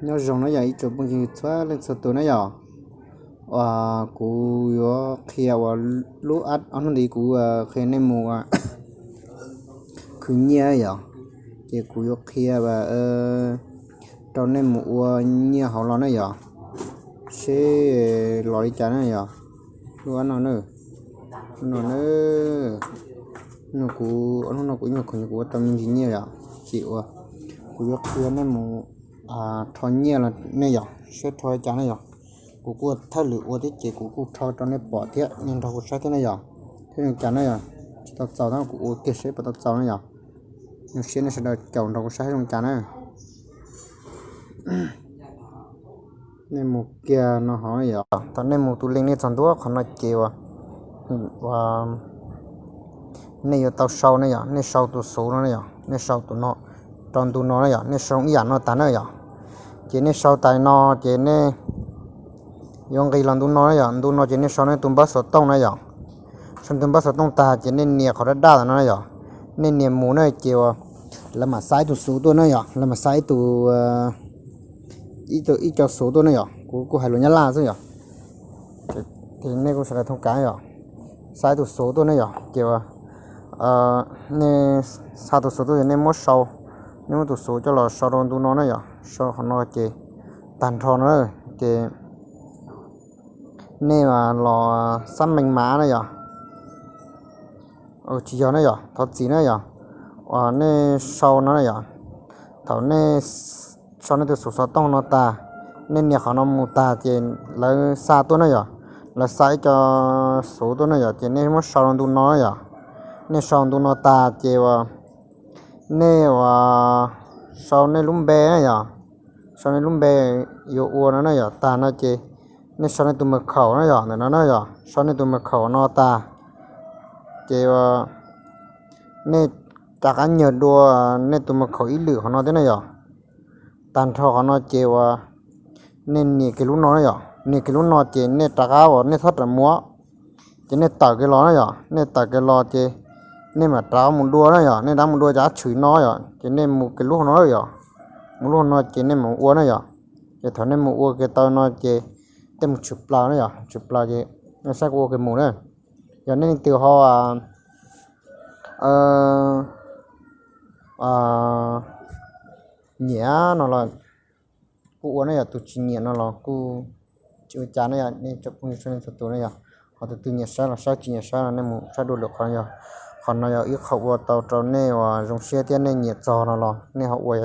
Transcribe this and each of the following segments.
Nyob zoo na yog ib tsoom phooj ywg txhua leej txhua tus na yog. Uas kuv yuav qhia uas lub app ob hnub ntawd kuv qhia nej mus khwv nyiaj yom, ces kuv yuav qhia rau nej mus ua nyiaj hauv los na yom, seb los li cas na yom. Lub app no na, no na, no kuv, hnub no kuv ib nyuag khoom kuv ua tau me ntsis nyiaj yom, ces uas kuv yuav qhia nej mus rho nyiaj los nej yom, seb rho li cas na yom. Kuv kuj thawj lwm ua thiab ces kuv kuj rho rau nej pom thiab nej nrog kuv saib thiab na yom. Thiab zoo cas na yom, tsis tau txaus tab kuv ua kiag seb puas tau txaus na yom. Zoo siab nej sawv daws caum nrog kuv saib zoo cas na. Nej mus kiag no hov yom, thaum nej mus tus link nej txog ntua qhov no ces uas nej yuav tau sau na yom, nej sau tus xuv no na yom, nej sau tus no rau ntu no na yom, nej sau ib yam no tag na yom. Ces nej sau tas no ces nej yuav nqis los ntu no na yom, ntu no ces nej sau nej tus npawb xov tooj na yom. Sau tus npawb xov tooj tag ces nej nias qhov daj daj no na yom, nej nias mus na ces uas lawv mam xa ib tug xuv tuaj na yom, lawv mam xa ib tug ib co xuv tuaj ne yom, kuv kuj hais lus Nyab Laj xwb yom. Ces nej kuj sawv daws thooj kav yom, xa ib tug xuv tuaj ne yom, ces nej xa tus xuv tuaj ces nej muab sau, nej muab tus xuv coj los sau rau ntu no ne yom, sau qhov no ces tag nrho no ces nej los xab mees mas ne yom. Tsis yog ne yom, thov txim ne yom, uas nej sau no ne yom, thaum nej sau nej tus xuv xov tooj no tag, nej nias qhov no mus tag ces lawv xa tuaj ne yom, lawv xa ib co xuv tuaj ne yom, ces nej muab sau rau ntu no yom, nej sau ntu no tag ces uas nej uas sau nej lub npe na yom, sau nej lub npe yuav ua no na yom, tag no ces nej sau nej tus mật khẩu na yom, ntawm no na yom, sau nej tus mật khẩu no tag ces nej rov qab nyas dua nej tus mật khẩu ib lwm qhov no thiab na yom. Tag nrho qhov no ces uas nej nias kiag lub no na yom, nias kiag lub no ces nej rov qab uas nej txhob ram muab, ces nej tawm kiag los na yom, nej tawm kiag los ces nej mam rov mus dua na yom, nej rov mus dua ces ab tshwm no yom, ces nej mus kiag lub no yom, mus lub no ces nej mam ua na yom. Ces thaum nej mus ua kiag tau no ces tej mus tshwm plaws na yom, tshwm plaws ces nej saib kuv ua kiag mus na. Yog nej leej twg ho nyiam no los kuj ua ne yom, tus tsis nyiam no los kuj tsis ua cas ne yom, nej tsoom phooj ywg txhua leej txhua tus ne yom. Ho tus twg nyiam saib los saib, tsis nyiam saib los nej mus saib dua lwm qhov yom. Qhov no yog ib qho ua tau rau nej uas zoo siab thiab nej nyiam txog no los nej ho ua,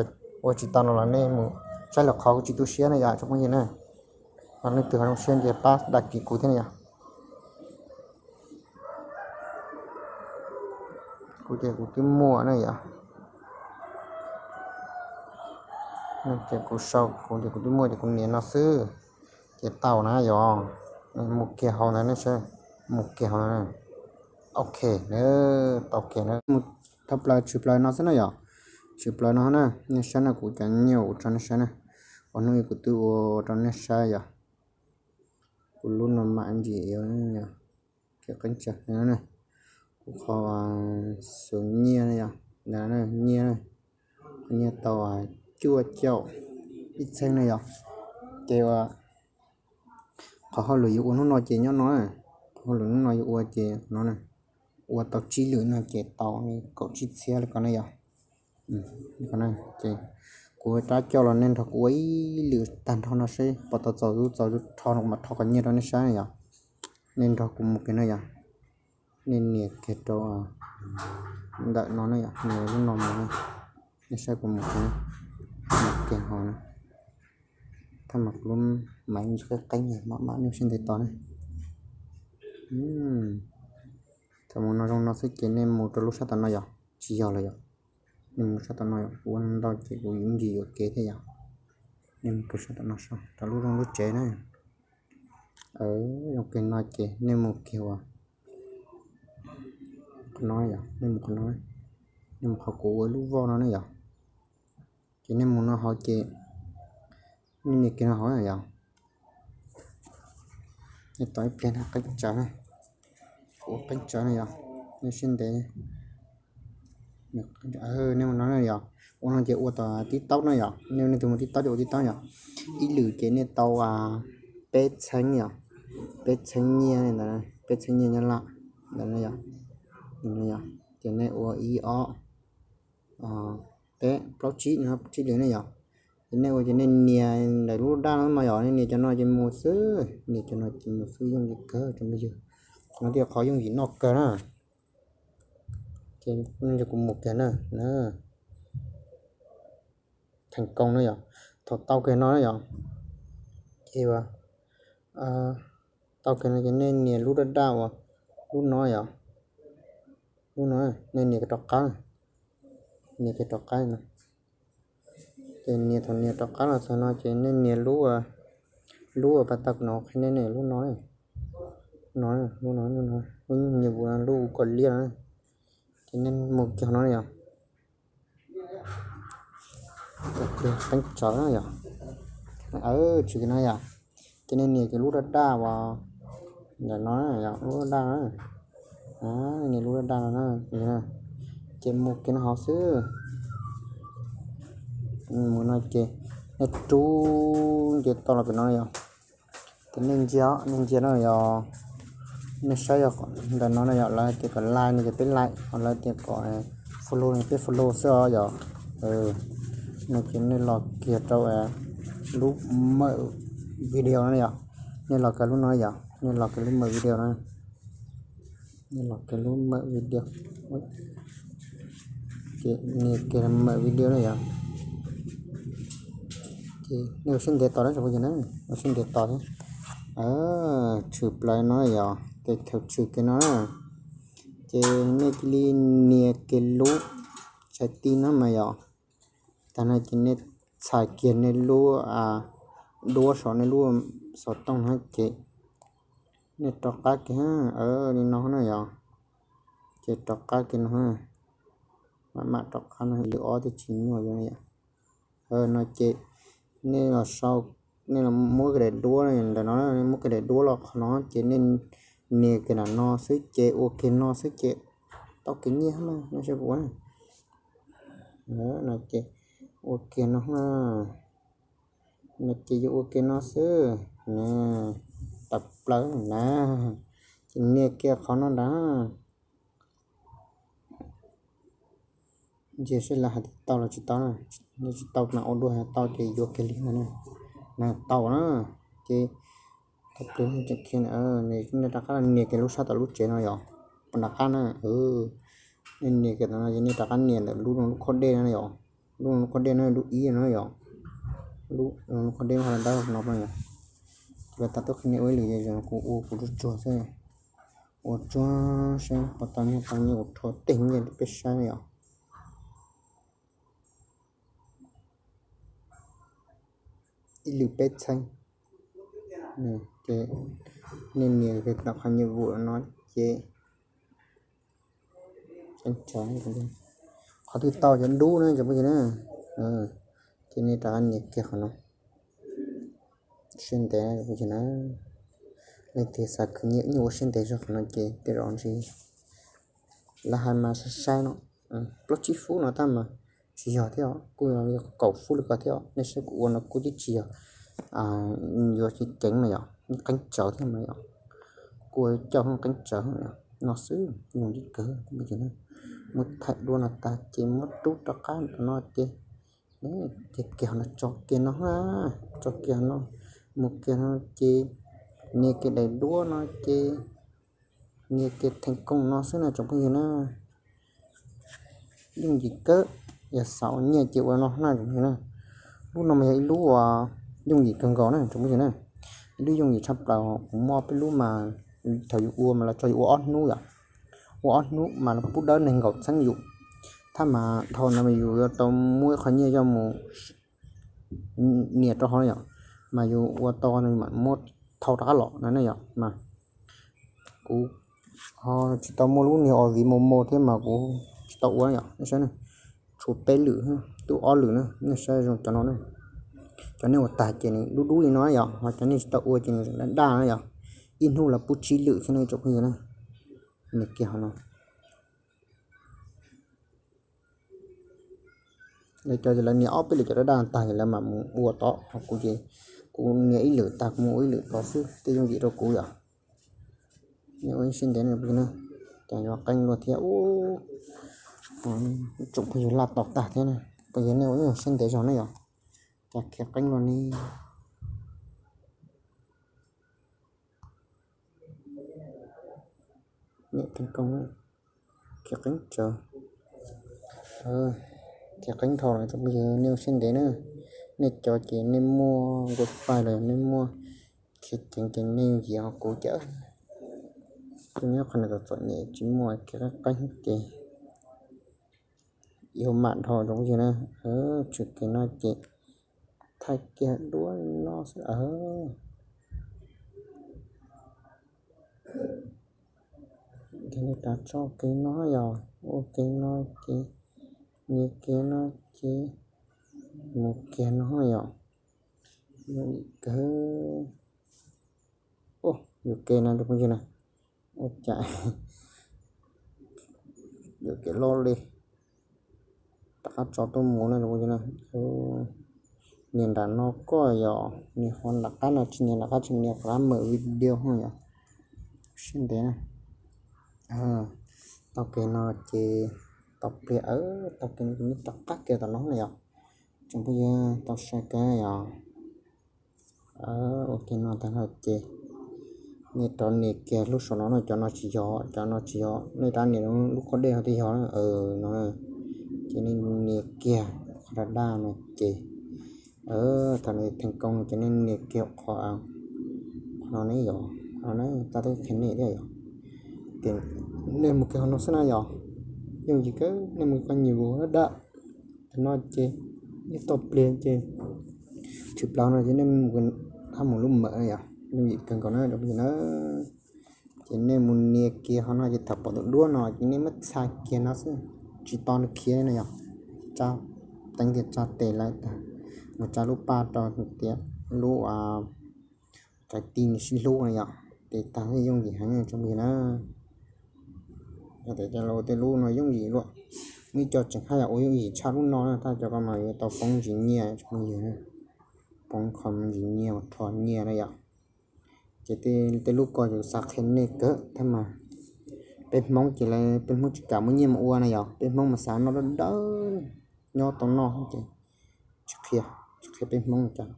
ua tsis tau no los nej mus saib lwm qhov kuj tsis tu siab ne yom tsoom phooj ywg na. Ho leej twg ho zoo siab ces pab đăng ký kuv thiab ne yom. Kuv ces kuv twb muaj ne yom. Ces kuv sau, kuv ces kuv twb muaj ces kuv nias no xwb ces tau na yom. Mus kiag hauv ntawd ne, mus kiag hauv ntawd. Ok na, tau kiag na. Mus thoob plaws tshwm plaws no xwb na yom. Tshwm plaws no na, nej saib na, kuv cov nyiaj ua rau nej saib na. Ua hnub ib kuv twb ua rau nej saib yom. Kuv lub no mam ntsis yuav kiag qeeb tsawv na. Kuv qhov xuv nyiaj na yom, nyiaj, qhov nyiaj tau cuaj caum ib txheeb na yom. Ces uas qhov hauj lwm yuav ua hnub no ces nyob no, qhov hauj lwm hnub no yuav ua ces no, ua tau tsib lwm no ces tau kaum tsib txhiab li ko na yom. Ces kuv rov coj los nej nrog kuv ua ib lwm tag nrho no seb puas tau txaus txaus rho no kuv mam rho qhov nyiaj rau nej saib na yom. Nej nrog kuv mus kiag na yom. Nej nias kiag rau ntawm no na yom, nias lub no mus, nej saib kuv mus kiag, mus kiag hov na. Thaj mas kuv lub maiv qeeb qeeb mam mam nej saib ntev tos na. Thaum mus no zoo no xwb ces nej mus rau lub sab tom no yom, tsis yog lawm yom. Nej mus sab tom no yom, kuv ua ntau ces kuv yuav ntsis yuam kev thiab yom. Nej mus kiag sab tom no, rau lub rooj lub tsev na. Zoo kiag no ces nej mus kiag uas qhov no yom, nej mus qhov no, nej mus qhov kuv ua lub voj no ne yom. Ces nej mus no hauv ces nej nias kiag no hauv yom. Nej tos ib pliag na, qeeb tsawv na, kuv ua qeeb tsawv na yom, nej siab ntev. Nej mus no na yom, Ua no ces ua tom TikTok no yom, nej leej twg muaj TikTok ces ua TikTok yom. Ib lwm ces nej tau peb txheeb yom, peb txheeb nyiaj ntawd, peb txheeb nyiaj Nyab Laj ntawd no yom. Ces nej ua ib ob peb plaub tsib no, tsib lwm ne yom. Ces nej ua ces nej nias ntawm lub daj no mas yom, nej nias cov no ces mus xwb, nias cov no ces mus xwb, yooj yim kawg tsoom phooj ywg. Qhov no thiaj qhov yooj yim noj kawg na. Ces kuv mus kiag na, na, theem koos na yom. Thaum tau kiag no na yom, ces tau kiag no ces nej nias lub daj daj uas lub no yom, lub no, nej nias kiag rov qab, nias kiag rov qab no. Ces nias, thaum nias rov qab los txog no ces nej nias lub, lub pas tag no qhia nej, nej lub no, no, lub no, lub no, lub nyuj vus no, lub kom liaj no, ces nej mus kiag no yom. Qeeb tsawv na yom. Tshwm kiag no yom. Ces nej nias kiag lub daj daj uas ntawm no, lub daj daj na, nias lub daj daj no na. Ces mus kiag no hov xwb. Mus no ces nej rub nce toj los pem no yom. Ces nej ntsia, nej ntsia no yog, nej saib yog ntawm no no yog lawv tias kom like no ces peb like, ho lawv tias kom follow no peb follow xwb os yom. No ces nej los kiag rau lub mawm video no yom. Nej los kiag lub no yom, nej los kiag lub mawm video no. Nej los kiag lub mawm video. Ces nias kiag mawm video na yom. Ces nej ua siab ntev tos na tsoom phooj ywg na, ua siab ntev tos thiab. Tshwm plaws no yom, ces thaum tshwm kiag no na, ces nej cia li nias kiag lub tshais tij no mas yom. Tag no ces nej txhais kiag nej lub duab saum nej lub xov tooj no ces nej rov qab kiag li no na yom. Ces rov qab kiag no, mam mam rov qab no, lwm ob twb tsis nyuaj yom. No ces nej los sau, nej los muab kiag daim duab ntawm no, nej muab kiag daim duab los qhov no ces nej nias kiag nram no xwb ces ua kiag no xwb ces tau kiag nyiaj na, nej saib kuv ua na. No ces ua kiag no na, no ces yuav ua kiag no xwb na, tawm plaws na, ces nias kiag qhov no nrad. Ntsia seb lawv hais tias tau los tsis tau na, tsis tau mas ua dua, tau ces yuav kiag li no na, tau na. Ces tau kiag, nej rov qab nias kiag lub sab tom lub tsev no yom, nram qab na, nej nias kiag tom no ces nej rov qab nias ntawm lub, lub khob dej no yom, lub, lub khob dej no lub ib no yom, lub khob dej ho dawb no yom. Ces lawv tas tuaj qhia nej ua ib lwm, yog kuv ua kuv tsuag tsuag xwb, ua tsuag saib puas tau nyiaj, tau nyiaj kuv rho tej nyiaj rau peb saib yom. Ib lwm peb txheeb. Ces nej nias kiag tom qhov nhiệm vụ no ces qhov twg tau cov dub na tsoom phooj ywg na, ces nej rov qab nias kiag qhov no. Siab ntev na tsoom phooj ywg na, leej twg xav khwv nyiaj yeej ua siab ntev zog qhov no ces tej zaum ntshe lawv hais mas saib saib no, plaub tsib fub no tab mas tsis yog thiab, kuj yog kaum fub li ko thiab. Nej saib kuv ua no kuj twb tsis yog yuav tsis ceev mas yom, qeeb tsawv thiab mas yom, kuj coj qeeb tsawv no xwb, yooj yim kawg. Muab thaij dua no tag ces muab rub rov qab no ces, ces kiag no tso kiag no, tso kiag no, mus kiag no ces nias kiag daim duab no ces nias kiag theem koom no xwb na tsoom phooj ywg na. Yooj yim kawg, yog xav ua nyiaj ces ua no na tsoom phooj ywg na. Lub no mas yog ib lub uas yooj yim kawg nkaus na tsoom phooj ywg na. Ib lub yooj yim tshaj plaws, kuv muaj peb lub mas thaum yus ua mas lawv tso yus ua ob hnub yom, ua ob hnub mas lawv pub dawb nees nkaum txheeb yus. Thaj mas dhau no mas yus yuav tau muab ib qho nyiaj coj mus nias rau hauv yom, mas yus ua tau no mam muab thau rov qab los no ne yom. Mas kuv ho tsis tau muaj lub niag os viv mos mos thiab mas kuv tsis tau ua yom, nej saib na, tshuav peb lwm, twb ob lwm na, nej saib zoo cov no na. Cov nej ua tag ces nws dub dub li no yom, ho cov nej tsis tau ua ces nws daj daj na yom. Ib hnub lawv pub tsib lwm xwb na tsoom phooj ywg na. Nias kiag qhov no. Lawv cov ces lawv nias ob peb lwm cov dab dab tag ces lawv mam mus ua tod, ho kuv ces kuv nias ib lwm tag kuv mus ua ib lwm tod xwb, tej yooj yim rau kuv yom. Nej ua ib siab ntev no, cas yuav qeeb luaj thiab ub. Tsoom phooj ywg, laj tau tag thiab na, phooj ywg nej ua ib siab ntev zog na yom. Cas khiav qeeb luaj ne. Khiav qeeb tsawv, khiav qeeb dhau lawm tsoom phooj ywg, nej ua siab ntev na. Nej cov ces nej muaj wifi los yog nej muaj khiav ceev ces nej yooj yim, ho kuv cas kuv nyob qhov no txom txom nyem tsis muaj khiav qeeb qeeb ces yuav mam dhau tsoom phooj ywg na. Tshwm kiag no ces thaij kiag duab no xwb. Ces nej rov tso kiag no yom, ua kiag no ces, nias kiag no ces, mus kiag no yom. Kawg, yus ke no rau phooj ywg na, ua cas yuav kev loj li. Rov qab tso tuaj mus na rau phooj ywg na. Nias nram no koj yom, nias qhov nram qab no tsis nias nram qab, tsis nias qhov mawm video ho yom. Siab ntev na. Tau kiag no ces, tau pliag, tau kiag no ces nej rov qab kiag tom no na yom. Tsoom phooj ywg tau saib kiag yom. Ua kiag no tag no ces nej rov nias kiag lub saum no no, cov no tsis yog, cov no tsis yog, nej rov nias lub qhov dej no thiaj yog no. Ces nej nias kiag qhov daj daj no ces, thaum no theej koob no ces nej nias kiag qhov, qhov no ne yom, qhov no ne tab tom qhia nej thiab yom. Ces nej mus kiag qhov no xwb na yom, yooj yim kawg, nej mus koj nyiam vus daj daj. Thaum no ces nej tau pliag ces tshwm plaws no ces nej mus, hab mus lub mawm yom, yooj yim kawg nkaus na rau phooj ywg na. Ces nej mus nias kiag qhov no ces thaum pom tus duab no ces nej muab txhais kiag no xwb, tsis tos nws khiav no yom. Tsa, teev kiag tsa tes lawm tag, mus tsa lub paj rau tias lub kais ti nws sib hlub no yom, ces tag thiaj yooj yim heev tsoom phooj ywg na. Yog tias cov laus tej lub no yooj yim luaj, muaj ib co tseem haj yam ua yooj yim tshaj lub no na, tab cov ko mas yuav tau poob ntsis nyiaj tsoom phooj ywg, poob kho ntsis nyiaj, rho nyiaj na yom. Ces tej lub ko yus xav qhia nej kawg thiab mas, peb Hmoob ces lawv, peb Hmoob tsis kam muaj nyiaj mus ua na yom, peb Hmoob mas xav noj dawb dawb, nyob tau noj ces tsis qhia, tsis qhia peb Hmoob cas,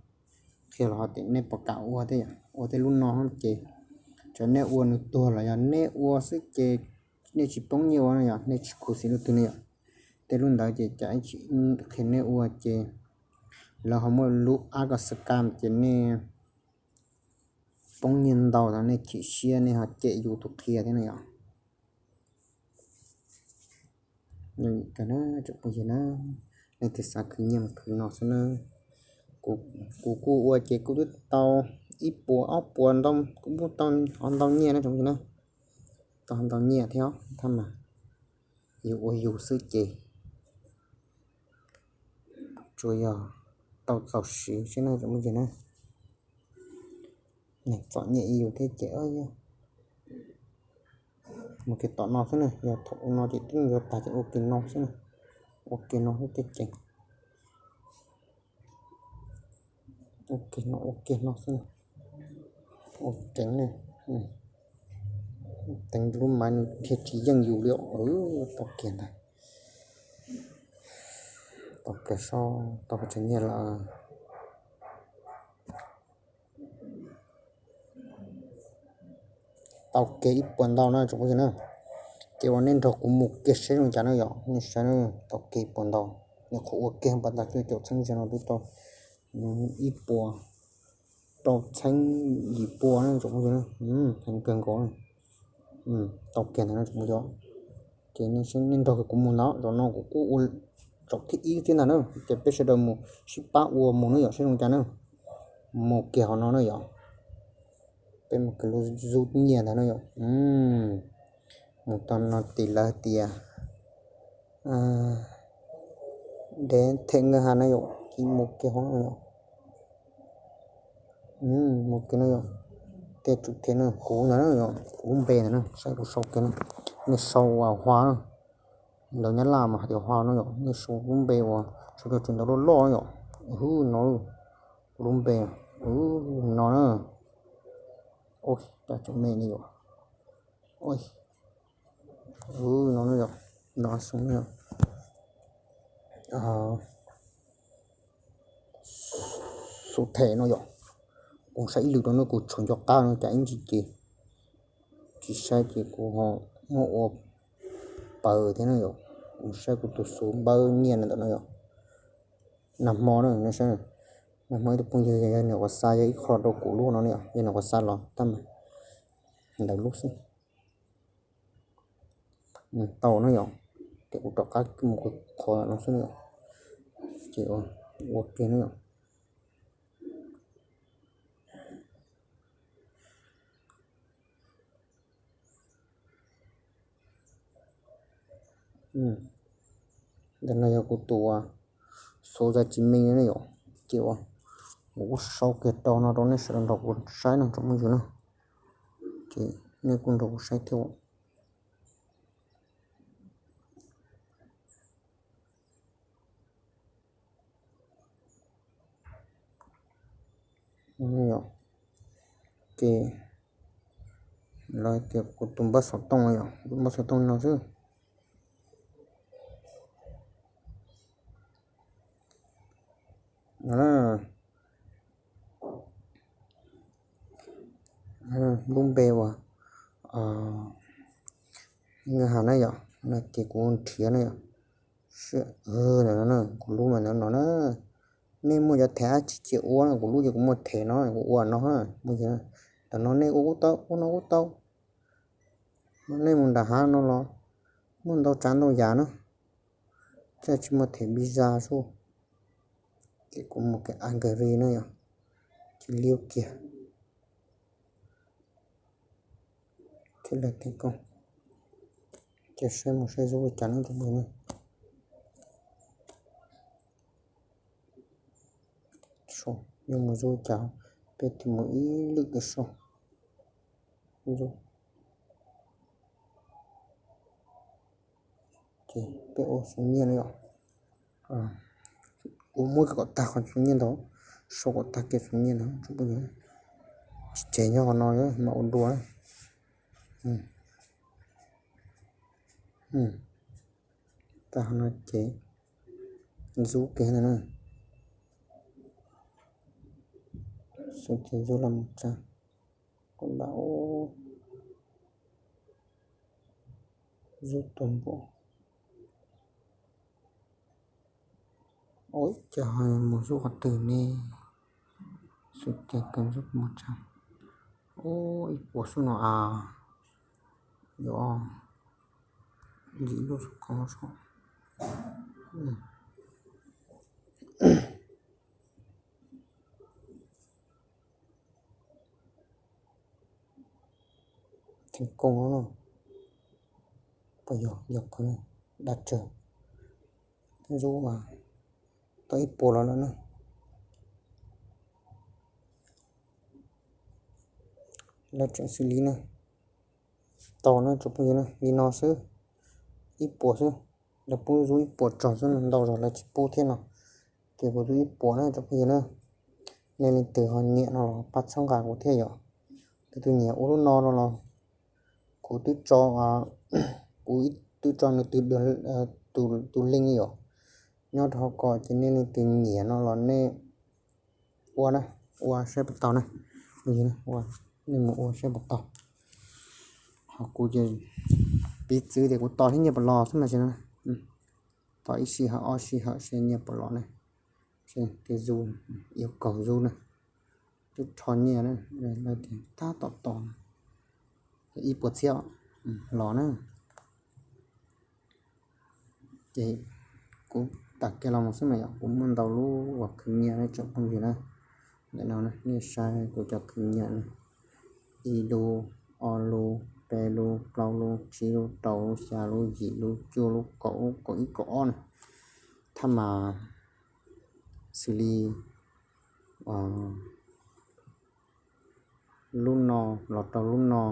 qhia los ho tias nej puas kam ua thiab yom, ua tej lub no ces txawm nej ua nws tuag los yog nej ua xwb ces nej tsis poob nyiaj ua no yom, nej tsis khuv xim leej twg ne yom. Tej lub ntawd ces cas ib chim qhia nej ua ces lawv ho muaj lub app ko scam ces nej poob nyiaj ntau tau, nej chim siab nej ho cem yus tus qhia thiab na yom. Kawg na tsoom phooj ywg na, leej twg xav khwv nyiaj mas khwv no xwb na. Kuv kuj ua ces kuv twb tau ib puas ob puas ntau, kuv kuj tau ho ntau nyiaj na tsoom phooj ywg na. Tau ho ntau nyiaj thiab thab mas yus ua yus xwb ces tsuas yog tau txaus siv xwb na tsoom phooj ywg na. Neeg txom nyem yus thiab ces mus kiag tom no xwb na, yog thaum no ces twb yuav tag ces ua kiag no xwb na, ua kiag no xwb thiaj ceev. Ua kiag no, ua kiag no xwb na, ua ceev na. Teev lub maiv nws thiaj tsis yeej yus li. Tau kiag ntag, tau kiag, tau kiag tsev nyiaj lawm. Tau kiag ib puas ntau na tsoom phooj ywg na. Ces uas nej nrog kuv mus kiag seb zoo cas na yom, nej saib na. Tau kiag ib puas ntau, nyuam qhuav ua kiag pas tag cuaj caum txheeb zaum no twb tau ib puas rau txheeb yim pua na tsoom phooj ywg na. Heev kawg nkaus. Tau kiag ntawd na tsoom phooj ywg. Ces nej nrog kuv mus ntawd, zaum no kuv kuj ua zaum thib ib thiab ntag na, ces peb sawv daws mus sib pab ua mus na yom, seb zoo cas na. Mus kiag hauv no na yom, peb mus kiag lub zub nyiaj ntag na yom. Mus txog no ces lawv tias dev them nkaj ha na yom, ces mus kiag hauv no yom. Mus kiag no yom, tej tsum them no kuv ntag na yom, kuv lub npe ntag na, saib kuv sau kiag na. Nej sau hua na, lawv nyab laj mas hais tias hua no yom, nej sau lub npe uas Rau cov tseem ntawv loj loj yom. Hu no, kuv lub npe, hu no na. Ua cas tseem me ne yom. Hu no na yom. No xoo na yom. Xu them no yom. Kuv saib ib lwm rau no kuv tshuav nco qab no cas ib ntsis ces tsis saib ces kuv ho muab ua pawg thiab na yom. Kuv saib kuv tus xu npawb nyiaj ntawm no yom. Nag hmo na, nag hmo ib tug phooj ywg yog nws quav xa yog ib qho rau kuv lub no na yom, yog nws quav xa los tab mas ntawm lub xwb. Nws tau na yom, ces kuv rov qab mus qhov no xwb na yom, ces ua kiag na yom. Ntawm no yog kuv tus xu za tsis me ne yom, ces ua kuv sau kiag rau no rau nej sawv daws nrog kuv saib no tsoom phooj ywg na, ces nej kuj nrog kuv saib thiab. Ces los tias kuv tus npawb xov tooj yom, kuv tus npawb xov tooj no xwb. Lub npe uas nkaj ha na yom, no ces kuv nrhiav na yom. Kuv lub mas no na, nej muaj cov them dab tsi cia ua, kuv lub ces kuv muaj them no kuv ua no. Ntawm no nej ua kuj tau, ua no kuj tau. Nej mus nram hav no los muaj ntau tsav ntau yam na, thiaj tsis muaj them visa xwb. Ces kuv mus kiag Hungary na yom, ces liab kiag thiab lawv teem kooj. Ces saib mus saib zuj ua cas na tsoom phooj ywg na. Yuav mus zuj ua cas, peb tig mus ib lwm tus sau. Ces peb ua xov nyiaj na yom. Kuv muab kom tag qhov xov nyiaj ntawd, sau kom tag kiag xov nyiaj ntawd tsoom phooj ywg. Tsis tseg nyob qhov no mas ua dua. Tag qhov no ces ntxub kiag ntawd na. Xov ces ntxub los mus tsa, kuv lam ntxub tus npua. Ua cas mus ntxub qhov twg ne? Xov ces kawg ntxub mus tsa. Ib puas xwb no as. Yuav ntxim lub xov ko so. Theem kooj no, puas yog, yog qhov dab tsawg? Ntxub mas tau ib puas los lawm na. Lawv tseem xws li na, tau na tsoom phooj ywg na, li no xwb, ib puas xwb. Lawv pub ntxub ib puas tso xwb, ntau zog lawv tsis pub thiab no. Ces kuv ntxub ib puas na tsoom phooj ywg na. Nej leej twg ho nyiam no los pab txhawb nqa kuv thiab yom. Tus twg nyiam ua lub no no los kuv twb tso, kuv twb tso nws tus, tus link yom, nyob rau hauv ko ces nej leej twg nyiam no los nej ua na, ua saib puas tau na. Nej mus ua saib puas tau. Ho kuv ces piv txwv tias kuv tos thiab nyiaj puas los xwb mas. Tos ib sij hawm ob sij hawm seb nyiaj puas los na. Seb tej zoo, yuav kaug zoo na. Twb rho nyiaj na, lawv tias tab tom tos ib puas txhiab los na. Ces kuv tag kiag los mus xwb mas yom, kuv muaj ntau lub uas khwv nyiaj na tsoom phooj ywg na. Ntawm no nej saib kuv cov khwv nyiaj na, ib lub, ob lub, peb lub, plaub lub, tsib lub, rau lub, xya lub, yim lub, cuaj lub, kaum lub, kaum ib, kaum ob na. Thaj mas xws li lub no los rau lub no,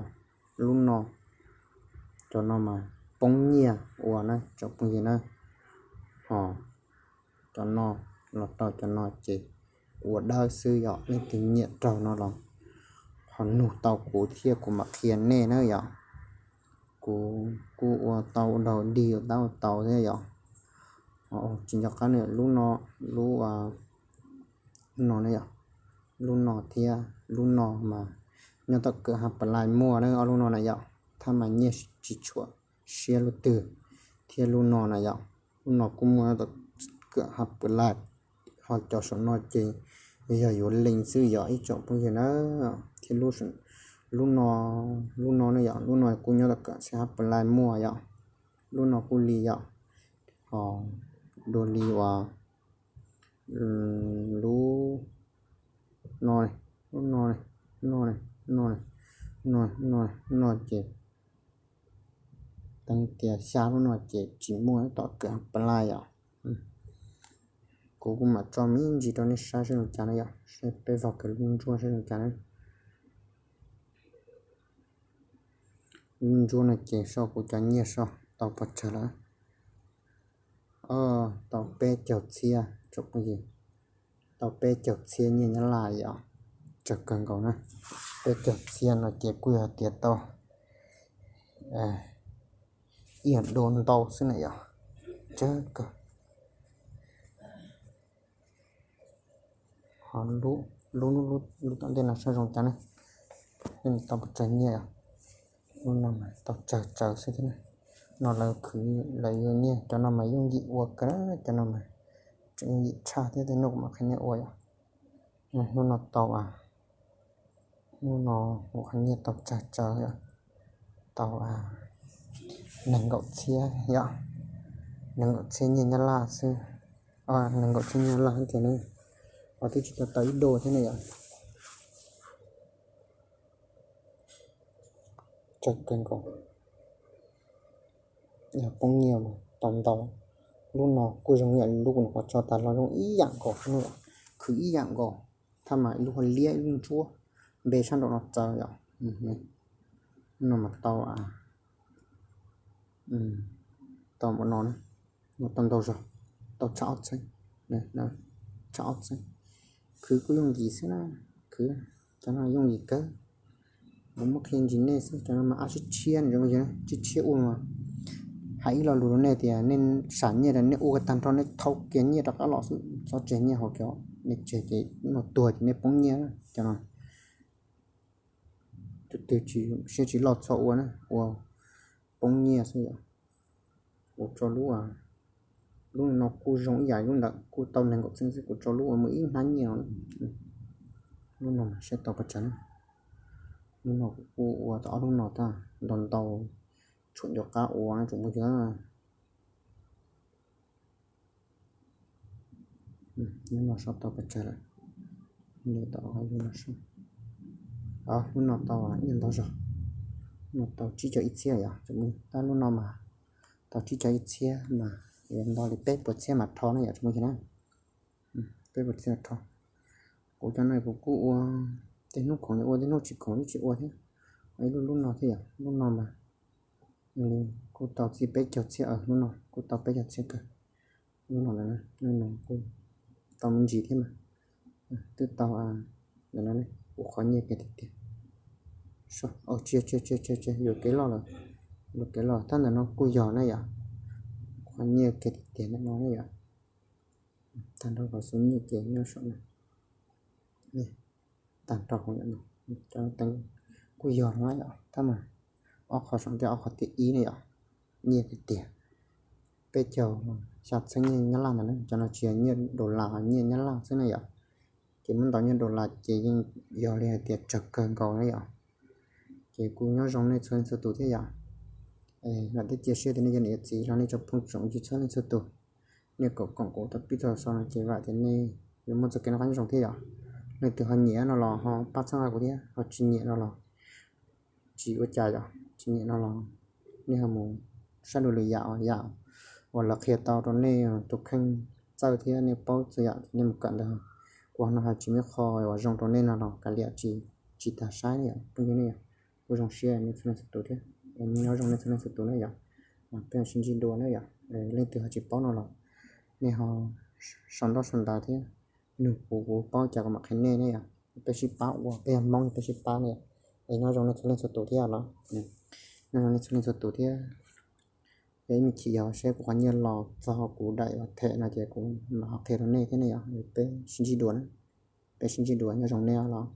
lub no, cov no mas poob nyiaj ua na tsoom phooj ywg na. Ho cov no los rau cov no ces ua dawb xwb yom. Leej twg nyiam raug no los ho nug tau kuv thiab kuv mam qhia nej na yom. Kuv kuj ua tau ua dog dig ua tab ua tau thiab yom. Tsis nco qab ne, lub no, lub no ne yom, lub no thiab lub no mas nyob tom kawm Hapalai muaj na, ob lub no na yom. Thab mas nyiaj tsis tshua siab lub twg. Thiab lub no na yom, lub no kuj muaj nyob tom kawm Hapalai. Ho cov saum no ces yog yuav lees xwb yom ib tsoom phooj ywg na. Thiab lub no, lub no ne yom, lub no kuj nyob tom kawm xwb Hapalai muaj yom. Lub no kuj li yom. Ho dua li uas lub no, lub no, lub no, lub no ces teev tias xya lub no ces tsis muaj tom kawm Hapalai yom. Kuv kuj mam tso me ntsis rau nej saib seb zoo cas na yom, saib peb vog kiag lub ntsuab saib zoo cas na. Lub ntsuab no ces so kuv cov nyiaj so tau pes tsawg lawm. Tau peb caug txhiab tsoom phooj ywg, tau peb caug txhiab nyiaj Nyab Laj yom. Tsawg kawg nkaus na. Peb caug txhiab no ces kuj yog tias tau ib yam dua ntau xwb na yom. Tsawg kawg. Ho lub, lub, lub tom ntej no saib zoo cas ne. Lub no tau pes tsawg nyiaj? Lub no mas tau tsawg tsawg xwb thiab na. No lawv khwv lawv yuav nyiaj, cov no mas yooj yim ua kawg, cov no mas tseem yooj yim tshaj thiab, tej hnub kuv mam qhia nej ua yom. Hnub no tau, hnub no kuv qhov nyiaj tau tsawg tsawg, tau nees nkaum txhiab yom, nees nkaum txhiab nyiaj Nyab Laj xwb, nees nkaum txhiab nyiaj Nyab Laj thiab na, ho twb tsis tau tau ib do thiab ne yom. Tsawg kawg nkaus. Yog poob nyiaj tau ntau. Lub no kuj zoo ib yam li lub kuv nyuam qhuav tso tas los, zoo ib yam nkaus, khwv ib yam nkaus, thaj mas ib lub ho liab ib lub ntsuab, npe sab nraum no txawv yom. No mas tau, tau npaum no, no tau ntau zog, tau tshaj ob txhiab, tshaj ob txhiab. Khwv kuj yooj yim xwb na, khwv, cov no yooj yim kawg. Kuv muab qhia ntsis nej xwb, cov no mas ab tshiab tshiab, tshiab tshiab ua. Hais ib lo lus rau nej tias nej sam nyiaj rau nej ua tag nrho nej thau kiag nyiaj rov qab los xwb, txhob tseg nyiaj hauv kiag, nej tseg ces no tuag ces nej poob nyiaj cov no. Tus twg siab tsis loj txhob ua na, ua poob nyiaj xwb yom. Kuv tso lub, lub no kuj zoo ib yam lub ntawd, kuj tau nees nkaum txhiab xwb, kuv tso lub uas muaj ib hnab nyiaj no. Lub no mas saib tau pes tsawg na. Lub no kuv kuj ua tau ob lub no tag, ntau ntau, tshuam nco qab ua tsoom phooj ywg. Lub no so tau pes tsawg lawm? Lub no, lub no tau ib yam ntau zog, lub no tau tsib caug ib txhiab yom. Tab lub no mas tau tsib caug ib txhiab mas yuav nto li peb puas txhiab mas rho na yom tsoom phooj ywg na. Peb puas txhiab rho. Kuv cov no kuv kuj ua, tej hnub khoom yuav ua, tej hnub tsis khoom twb tsis ua thiab. Ib lub, lub no thiab yom, lub no mas kuj tau txij peb caug txhiab, lub no kuj tau peb caug txhiab kawg. Lub no, lub no kuj tau me ntsis thiab mas, twb tau, kuv qhov nyiaj kiag tiag tiag. Tsis, tsis, tsis, yuam kev loj lawm, yuam kev loj, tab ntawm no kuj yog na yom, qhov nyiaj kiag tiag tiag ntawm no na yom. Tag nrho qhov xub nyiaj ces nyob saum no, tag nrho hauv no, cov teeb kuj yog na yom, tab mas ob qhov saum ntej, ob qhov tiam ib na yom, nyiaj tiag tiag, peb caug xya txhiab nyiaj Nyab Laj ntawd na, cov no tsis yog nyiaj dollar, nyiaj Nyab Laj xwb na yom. Ces muab ntaus nyiaj dollar ces yeej yog li hais tias tsawg kawg nkaus na yom. Ces kuj nyob zoo nej txhua leej txhua tus thiab yom. Vam thiab cia siab tias nej cov niam txiv los nej cov phooj tsoom ywg txhua leej txhua tus, nej koom koom kuv tau pib txog xaus no ces vam tias nej yuav muaj txoj kev noj qab nyob zoo thiab yom. Leej twg ho nyiam no los ho pab txhawb nqa kuv thiab, ho tsis nyiam no los tsis ua cas yom, tsis nyiam no los nej ho mus saib dua lwm yam, yam uas lawv qhia tau rau nej tus kheej txawj thiab nej paub txhua yam ces nej mus kawm ntawd. Kuv no ho tsis muaj qho uas zoo rau nej no los kav liam, tsis tas saib yom, phooj ywg ne yom. Kuv zoo siab nej txhua leej txhua tus thiab, nyob zoo nej txhua leej txhua tus na yom. Peb sib ntsib dua na yom. Leej twg ho tsis paub no los nej ho sau ntaub sau ntawv thiab nug kuv, kuv paub cas kuv mam qhia nej ne yom. Peb sib pab ua, peb yog Hmoob peb sib pab ne yom. Es nyob zoo nej txhua leej txhua tus thiab los, nyob zoo nej txhua leej txhua tus thiab. Yog ib me chim yog seb kuv qhov nyiaj los txog kuv daim them no ces kuv mam ho qhia rau nej thiab ne yom. Peb sib ntsib dua, peb sib ntsib dua, nyob zoo nej los.